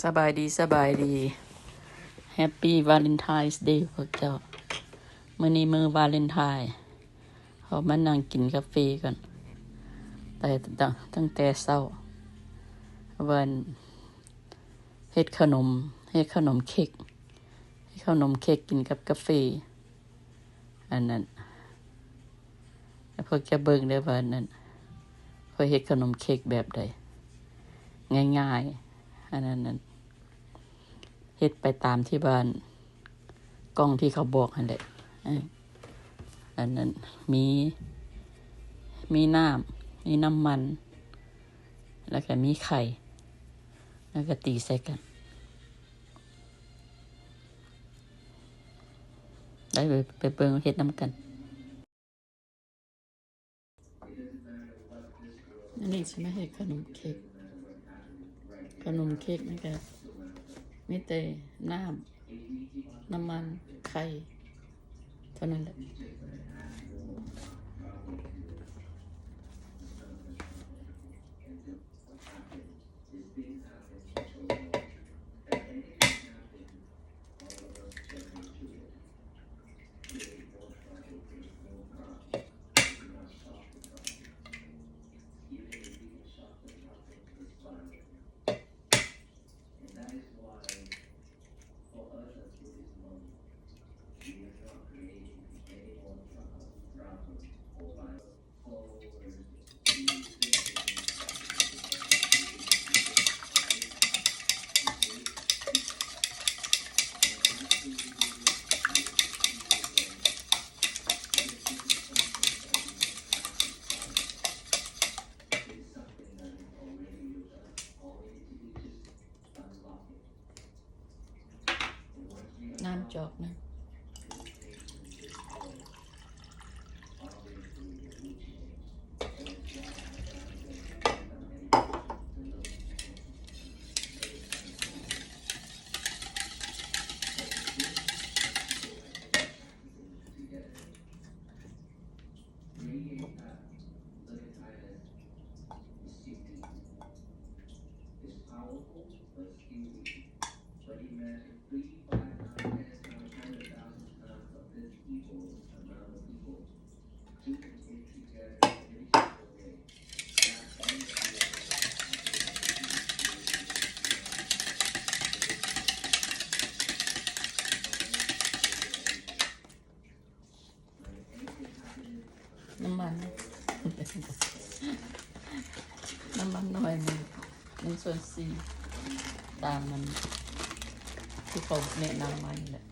ສະບາຍດີ ສະບາຍດີ Happy Valentine's Day ພວກເຈົ້າ. ມື້ນີ້ມື້ວາເລັນທາຍ ເຮົາມານັ່ງກິນກາເຟກັນ ແຕ່ຕັ້ງ ຕັ້ງແຕ່ເຊົ້າ ວ່າເຮັດຂະໜົມ ເຮັດຂະໜົມເຄັກ ເຮັດຂະໜົມເຄັກກິນກັບກາເຟ ອັນນັ້ນ ແລ້ວພວກເຈົ້າເບິ່ງເດີວ່າອັນນັ້ນ ຂ້ອຍເຮັດຂະໜົມເຄັກແບບໃດ ງ່າຍໆ ອັນນັ້ນ ອັນ ເຮັດໄປຕາມທີ່ວ່າ ກ່ອງທີ່ເຂົາບອກຫັ້ນແຫຼະ. ເອີ ອັນນັ້ນ ມີ ມີນ້ຳ ມີນ້ຳມັນ ແລ້ວກະມີໄຂ່ ແລ້ວກະຕີໃສ່ກັນ ໄດ້ ໄປ ໄປເບິ່ງເຮັດນຳກັນ. ອັນນີ້ຊິມາເຮັດຂະໜົມເຄັກ ຂະໜົມເຄັກນີ້ກະມີແຕ່ນ້ຳ ນ້ຳມັນ ໄຂ່ ເທົ່ານັ້ນແຫຼະ. ນ້ຳຈອກໜຶ່ງ. ນ້ຳມັນ ນ້ຳມັນໜ້ອຍໜຶ່ງ ໜຶ່ງສ່ວນສີ່ ຕາມມັນທີ່ເຂົາແນະນຳມານີ້ແຫຼະ.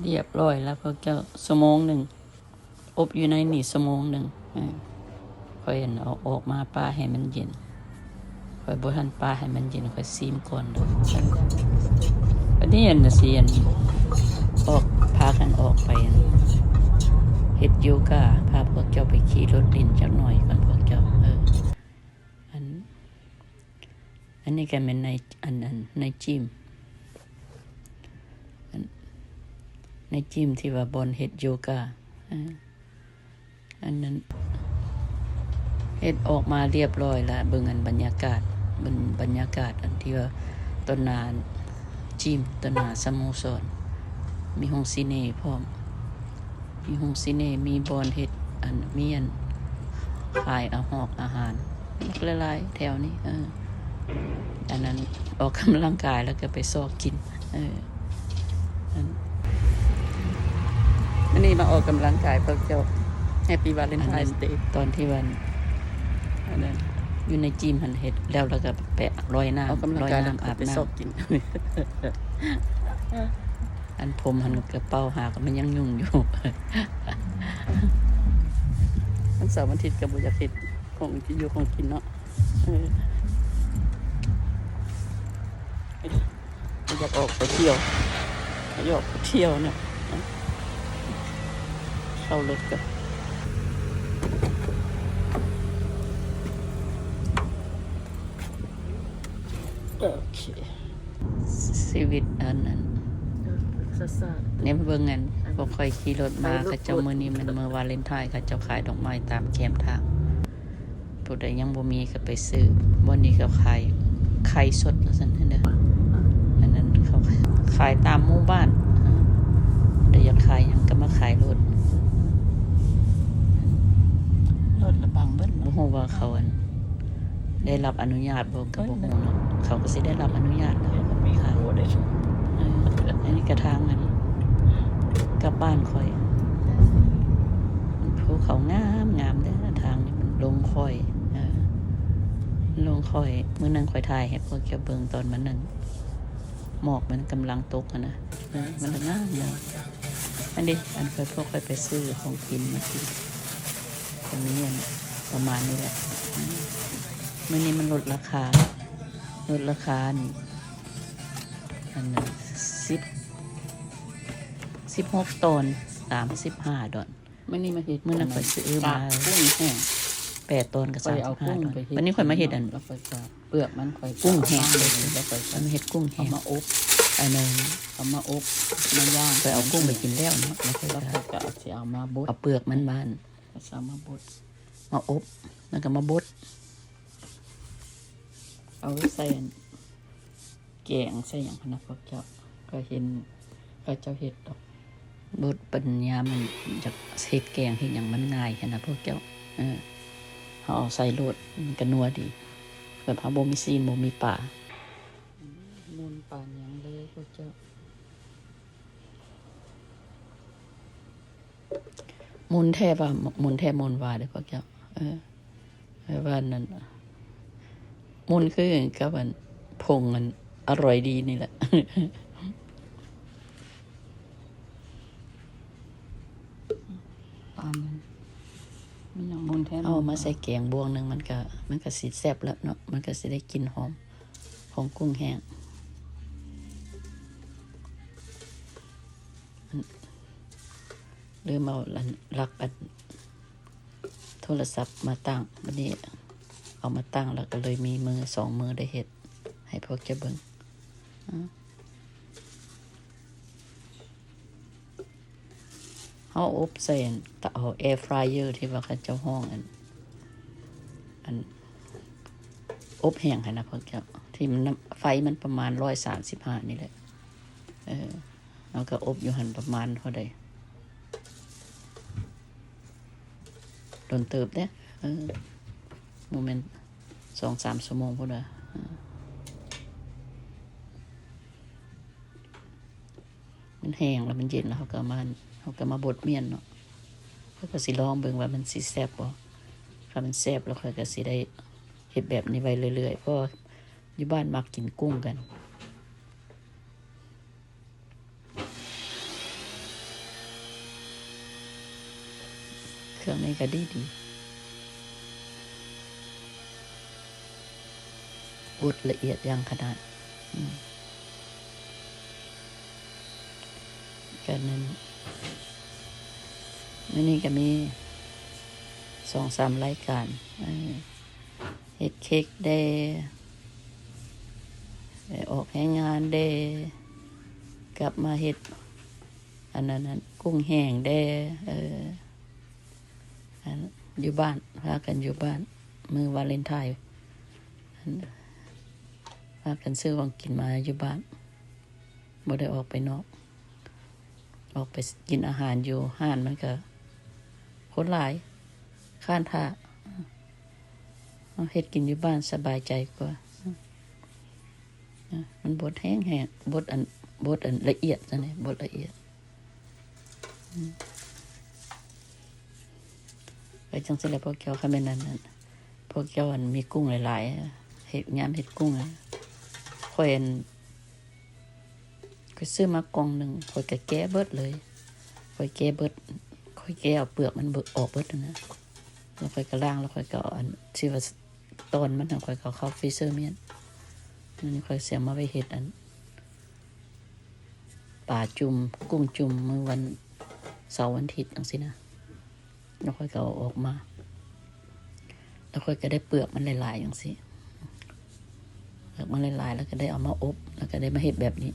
ຮຽບຮ້ອຍແລ້ວພວກເຈົ້າ ຊົ່ວໂມງໜຶ່ງ ອົບຢູ່ໃນນີ້ຊົ່ວໂມງໜຶ່ງ. ເອີ ຂ້ອຍ ອັນ ເອົາອອກມາປະໃຫ້ມັນເຢັນ ຂ້ອຍບໍ່ທັນປະໃຫ້ມັນເຢັນ ຂ້ອຍຊີມກ່ອນເດີ. ບັດນີ້ ອັນ ຊິ ອັນ ອອກ ພາກັນອອກໄປ ອັນ ເຮັດໂຍກາ ພາພວກເຈົ້າໄປຂີ່ລົດຫຼິ້ນຈັກໜ່ອຍກ່ອນພວກເຈົ້າ. ເອີ ອັນ ອັນນີ້ກໍແມ່ນໃນ ອັນ ອັນ ໃນຈິມ ອັນ ໃນຈິມທີ່ວ່າບ່ອນເຮັດໂຍກາ. ເອີ ອັນນັ້ນເຮັດອອກມາຮຽບຮ້ອຍລະ. ເບິ່ງອັນບັນຍາກາດ ບັນ ບັນຍາກາດອັນທີ່ວ່າຕໍ່ໜ້າຈິມ ຕໍ່ໜ້າສະໂມສອນ ມີໂຮງຊີເນພ້ອມ ມີໂຮງຊີເນ ມີບ່ອນເຮັດ ອັນ ມີອັນຂາຍອາຫອກອາຫານ ຫຼາຍໆແຖວນີ້. ເອີ ອັນນັ້ນອອກກຳລັງກາຍແລ້ວກໍໄປຊອກກິນ. ເອີ ອັນ ອັນນີ້ມາອອກກຳລັງກາຍພວກເຈົ້າ Happy Valentine's Day ຕອນທີ່ວ່າ ອັນນັ້ນ ຢູ່ໃນຈິມຫັ້ນເຮັດແລ້ວ ແລ້ວກໍໄປລອຍນ້ຳ ອອກກຳລັງກາຍ ລອຍນ້ຳ ແລ້ວກໍໄປຊອກກິນ. ອັນຜົມຫັ້ນກະເປົ່າຫາກະມັນຍັງຫຍຸ້ງຢູ່ ວັນເສົາວັນອາທິດກະບໍ່ຢາກເຮັດຂອງກິນ ຢູ່ຂອງກິນເນາະ. ເອີ ຢາກອອກໄປທ່ຽວ ຢາກອອກໄປທ່ຽວເນາະ. ເຂົ້າລົດກ່ອນ. ໂອເຄ ຊີວິດອັນນັ້ນ ເອີ ຊາຊາ ນີ້ເບິ່ງອັນ ພວກຂ້ອຍຂີ່ລົດມາ ເຂົາເຈົ້າ ມື້ນີ້ແມ່ນມື້ວາເລັນທາຍ ເຂົາເຈົ້າຂາຍດອກໄມ້ຕາມແຄມທາງ ຜູ້ໃດຍັງບໍ່ມີກໍໄປຊື້. ບ່ອນນີ້ເຂົາຂາຍໄຂ່ສົດວ່າຊັ້ນເດີ ອັນນັ້ນເຂົາຂາຍຕາມໝູ່ບ້ານ. ໃຜຢາກຂາຍຫຍັງກໍມາຂາຍໂລດ ລົດລະບັງເບິດ ບໍ່ຮູ້ວ່າເຂົາ ອັນ ໄດ້ຮັບອະນຸຍາດບໍ່ກໍບໍ່ຮູ້ເນາະ. ເຂົາກໍຊິໄດ້ຮັບອະນຸຍາດແລ້ວ ເຂົາກໍໄປຂາຍ. ເອີ ອັນນີ້ກະທາງ ອັນ ກັບບ້ານຂ້ອຍ ພູເຂົາງາມໆເດີ ທາງນີ້ມັນລົງຄ້ອຍ ເອີ ລົງຄ້ອຍ. ມື້ໜຶ່ງຂ້ອຍຖ່າຍໃຫ້ພວກເຈົ້າເບິ່ງຕອນມື້ໜຶ່ງ ໝອກມັນກຳລັງຕົກຫັ້ນນະ. ເອີ ມັນລະງາມໆ. ອັນນີ້ ອັນຂ້ອຍ ພວກຂ້ອຍໄປຊື້ຂອງກິນມາກິນ ກໍມີອັນປະມານນີ້ແຫຼະ. ມື້ນີ້ມັນລົດລາຄາ ລົດລາຄາ ອັນ ອັນນັ້ນ ສິບ ສິບຫົກຕອນ ສາມສິບຫ້າດອນ. ມື້ນີ້ມາເຮັດ ມື້ນັ້ນຂ້ອຍຊື້ມາ ຕາມກຸ້ງແຫ້ງ ແປດຕອນກັບສາມສິບຫ້າດອນ. ວັນນີ້ຂ້ອຍມາເຮັດອັນ ເປືອກມັນ ຂ້ອຍ ກຸ້ງແຫ້ງ ແລ້ວຂ້ອຍມາເຮັດກຸ້ງແຫ້ງ ເອົາມາອົບ ອັນນັ້ນ ເອົາມາອົບ ມາຍ່າງ. ຂ້ອຍເອົາກຸ້ງໄປກິນແລ້ວເນາະ ແລ້ວຂ້ອຍກໍ ແລ້ວຂ້ອຍກໍຊິເອົາມາບົດ ເອົາເປືອກມັນມາ ກໍຊິເອົາມາບົດ ມາອົບ ແລ້ວກໍມາບົດ ເອົາໄວ້ໃສ່ອັນ ແກງໃສ່ຫຍັງຫັ້ນນະພວກເຈົ້າ ກໍເຫັນເຂົາເຈົ້າເຮັດດອກ. ບົດປັນຍາມມັນຢາກເຮັດແກງເຮັດຫຍັງມັນງ່າຍຫັ້ນນະພວກເຈົ້າ. ເອີ ເຮົາເອົາໃສ່ໂລດ ມັນກະນົວດີ ແບບເຮົາບໍ່ມີຊີ້ນບໍ່ມີປາ. ມ່ວນປານຫຍັງເລີຍພວກເຈົ້າ. ມ່ວນແທ້ວ່າ ມ່ວນແທ້ມ່ວນວ່າເດີພວກເຈົ້າ. ເອີ ແບບວ່ານັ້ນ ມ່ວນຄືກັນກັບອັນຜົງອັນອະຮ່ອຍດີນີ້ແຫຼະ. ປານນັ້ນ ມັນຍັງມ່ວນແທ້ ເອົາມາໃສ່ແກງບ່ວງໜຶ່ງ ມັນກະ ມັນກະຊິແຊບແລ້ວເນາະ ມັນກະຊິໄດ້ກິ່ນຫອມຂອງກຸ້ງແຫ້ງ. ລືມເອົາຫຼັກອັນ ໂທລະສັບມາຕັ້ງ ບັດນີ້ເອົາມາຕັ້ງແລ້ວກໍເລີຍມີມືສອງມືໄດ້ເຮັດໃຫ້ພວກເຈົ້າເບິ່ງ. ເຮົາອົບໃສ່ອັນເຕົາ air fryer ທີ່ວ່າເຂົາເຈົ້າຮ້ອງອັນ ອັນອົບແຫ້ງຫັ້ນນະພວກເຈົ້າ ທີ່ມັນ ໄຟມັນປະມານຮ້ອຍສາມສິບຫ້ານີ້ແຫຼະ. ເອີ ເຮົາກໍອົບຢູ່ຫັ້ນປະມານເທົ່າໃດ? ດົນເຕີບເດ້. ເອີ ບໍ່ແມ່ນສອງສາມຊົ່ວໂມງພຸ້ນວ່າ. ເອີ ມັນແຫ້ງແລ້ວ ມັນເຢັນແລ້ວ ເຮົາກໍມາ ເຮົາກໍມາບົດມ້ຽນເນາະ. ຂ້ອຍກໍຊິລອງເບິ່ງວ່າມັນຊິແຊບບໍ່. ຄັນມັນແຊບແລ້ວ ຂ້ອຍກໍຊິໄດ້ເຮັດແບບນີ້ໄວ້ເລື້ອຍໆ ເພາະວ່າຢູ່ບ້ານມັກກິນກຸ້ງກັນ. ອງນີ້ກໍດີໆ ບົດລະອຽດຢ່າງຂະໜາດ. ອືມ ກໍນັ້ນ ມື້ນີ້ກໍມີສອງສາມລາຍການ ເອີ ເຮັດເຄັກແດ່ ໄປອອກແຮງງານແດ່ ກັບມາເຮັດ ອັນນັ້ນ ອັນ ກຸ້ງແຫ້ງແດ່ ເອີ ອັນ ຢູ່ບ້ານ ພາກັນຢູ່ບ້ານ ມື້ວາເລັນທາຍ ອັນ ພາກັນຊື້ຂອງກິນມາຢູ່ບ້ານ ບໍ່ໄດ້ອອກໄປນອກ ອອກໄປກິນອາຫານຢູ່ຮ້ານມັນກະຄົນຫຼາຍ ຄ້ານຖ້າ ເຮົາເຮັດກິນຢູ່ບ້ານສະບາຍໃຈກວ່າ. ນະ ມັນບົດແຫ້ງໆ ບົດອັນ ບົດອັນລະອຽດຊັ້ນເດ ບົດລະອຽດ. ອືມ ໄປຈັ່ງຊີ້ແຫຼະພວກເຈົ້າ. ຄັນແມ່ນອັນ ອັນ ພວກເຈົ້າອັນມີກຸ້ງຫຼາຍໆ ເຮັດ ຍາມເຮັດກຸ້ງ ຂ້ອຍອັນ ຂ້ອຍຊື້ມາກ່ອງໜຶ່ງ ຂ້ອຍກະແກະເບິດເລີຍ ຂ້ອຍແກະເບິດ ຂ້ອຍແກະເອົາເປືອກມັນເບິດ ອອກເບິດຫັ້ນນະ ແລ້ວຂ້ອຍກະລ້າງ ແລ້ວຂ້ອຍກະເອົາອັນທີ່ວ່າ ຕອນມັນຫັ້ນ ຂ້ອຍກໍເອົາເຂົ້າຟຣີເຊີມ້ຽນ. ອັນນີ້ຂ້ອຍຊິເອົາມາໄວ້ເຮັດອັນ ປາຈຸ່ມ ກຸ້ງຈຸ່ມ ມື້ວັນເສົາວັນທິດຈັ່ງຊີ້ນະ ແລ້ວຂ້ອຍກໍເອົາອອກມາ ແລ້ວຂ້ອຍກໍໄດ້ເປືອກມັນຫຼາຍໆຈັ່ງຊີ້ ເປືອກມັນຫຼາຍໆ ແລ້ວກໍໄດ້ເອົາມາອົບ ແລ້ວກໍໄດ້ມາເຮັດແບບນີ້.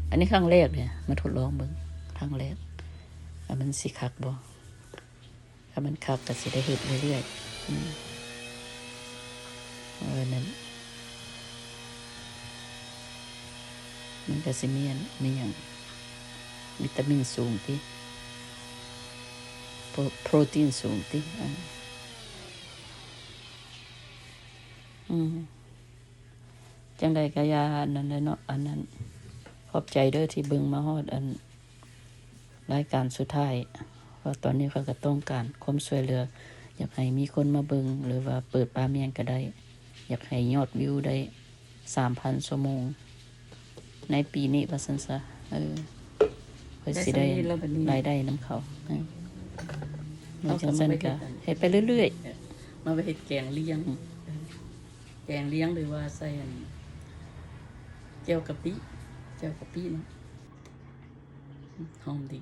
ອັນນີ້ຄັ້ງແລກເດ ມາທົດລອງເບິ່ງ ຄັ້ງແລກ ວ່າມັນຊິຄັກບໍ່. ຖ້າມັນຄັກກໍຊິໄດ້ເຮັດເລື້ອຍໆ ອືມ ເອີ ນັ້ນ ມັນກໍຊິມີອັນ ມີຫຍັງ ວິຕາມິນສູງຕິ ໂປຣ ໂປຣຕີນສູງຕິ ອືມ ອືມ. ຈັ່ງໃດກໍຢ່າອັນນັ້ນແຫຼະເນາະ ອັນນັ້ນ ຂອບໃຈເດີ້ທີ່ເບິ່ງມາຮອດອັນລາຍການສຸດທ້າຍ ເພາະຕອນນີ້ຂ້ອຍກໍຕ້ອງການຄວາມຊ່ວຍເຫຼືອ ຢາກໃຫ້ມີຄົນມາເບິ່ງ ຫຼືວ່າເປີດປາມຫຍັງກໍໄດ້ ຢາກໃຫ້ຍອດວິວໄດ້ສາມພັນຊົ່ວໂມງໃນປີນີ້ວ່າຊັ້ນຊະ. ເອີ ຂ້ອຍຊິໄດ້ ໄດ້ສ່ຳນີ້ແລ້ວບັດນີ້ ລາຍໄດ້ນຳເຂົາ ເອີ ເອົາຈັ່ງຊັ້ນກໍເຮັດໄປເລື້ອຍໆ ເອີ ມາໄວ້ເຮັດແກງລ້ຽງ ອືມ ເອີ ແກງລ້ຽງ ຫຼືວ່າໃສ່ອັນ ແຈ່ວກະປິ ແຈ່ວກະປິເນາະ ອືມ ຫອມດີ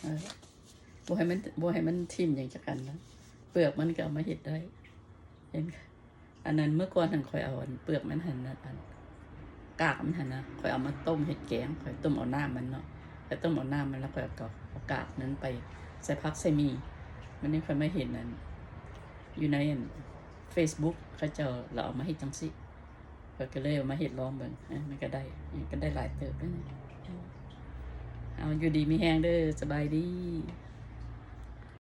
ເອີ ບໍ່ໃຫ້ມັນ ບໍ່ໃຫ້ມັນຖິ້ມຫຍັງຈັກອັນນະ ເປືອກມັນກໍເອົາມາເຮັດໄດ້ ເຫັນ ອັນນັ້ນ ເມື່ອກ່ອນຫັ້ນຂ້ອຍເອົາອັນເປືອກມັນຫັ້ນນະ ອັນກາກມັນຫັ້ນນະ ຂ້ອຍເອົາມາຕົ້ມເຮັດແກງ ຂ້ອຍຕົ້ມເອົານ້ຳມັນເນາະ ຂ້ອຍຕົ້ມເອົານ້ຳມັນ ແລ້ວຂ້ອຍກໍເອົາກາກນັ້ນໄປໃສ່ຜັກໃສ່ໝີ່. ບັດນີ້ຂ້ອຍມາເຫັນອັນ ຢູ່ໃນອັນເຟສບຸກ ເຂົາເຈົ້າລະເອົາມາເຮັດຈັ່ງຊີ້ ຂ້ອຍກໍເລີຍເອົາມາເຮັດລອງເບິ່ງ ເອີ ມັນກໍໄດ້ ມັນກໍໄດ້ຫຼາຍເຕີບເດ້. ເອົາ ຢູ່ດີມີແຮງເດີ້ ສະບາຍດີ.